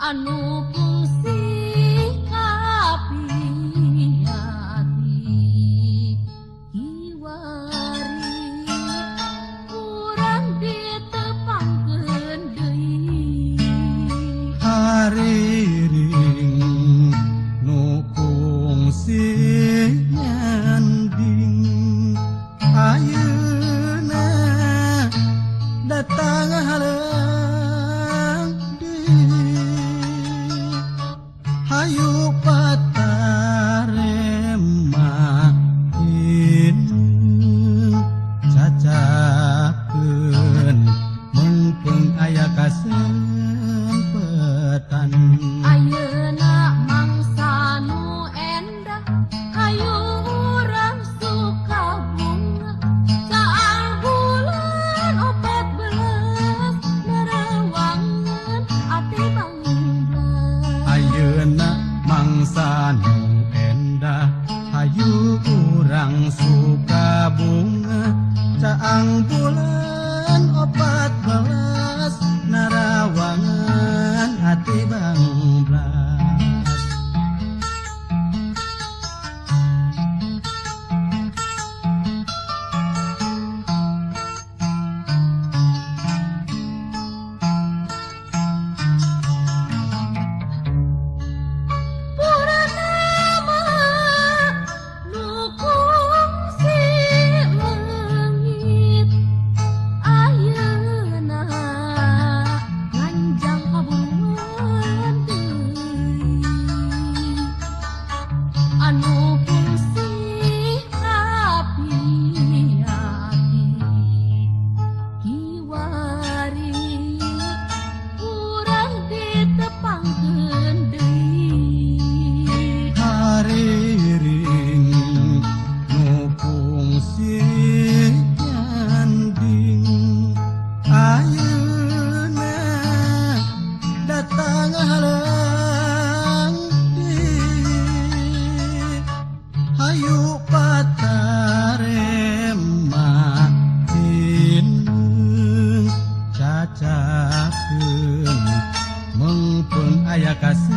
Anu kungsi kapi ati kiwari urang ditepangkeun deui. Hariring nu kungsi nyanding ayeuna datang halang deui. Hayu patarema hineung cacakeun meungpeung aya kasempetan. Ayeuna mangsa nu endah, hayu urang suka bunga. Caang bulan 14 narawangan ati bangblas. Ayeuna mangsa nu endah, hayu urang suka bunga. Caang bulan 14 narawangan ati bangblas. Purnama nu kungsi leungit ayeuna nganjang kaburuan deui. Anu kungsi kapi ati kiwari urang ditepangkeun deui. Hariring nu kungsi nyanding ayeuna datang halang deui. Hayu patarema hineung cacakeun meungpeung aya kasempetan.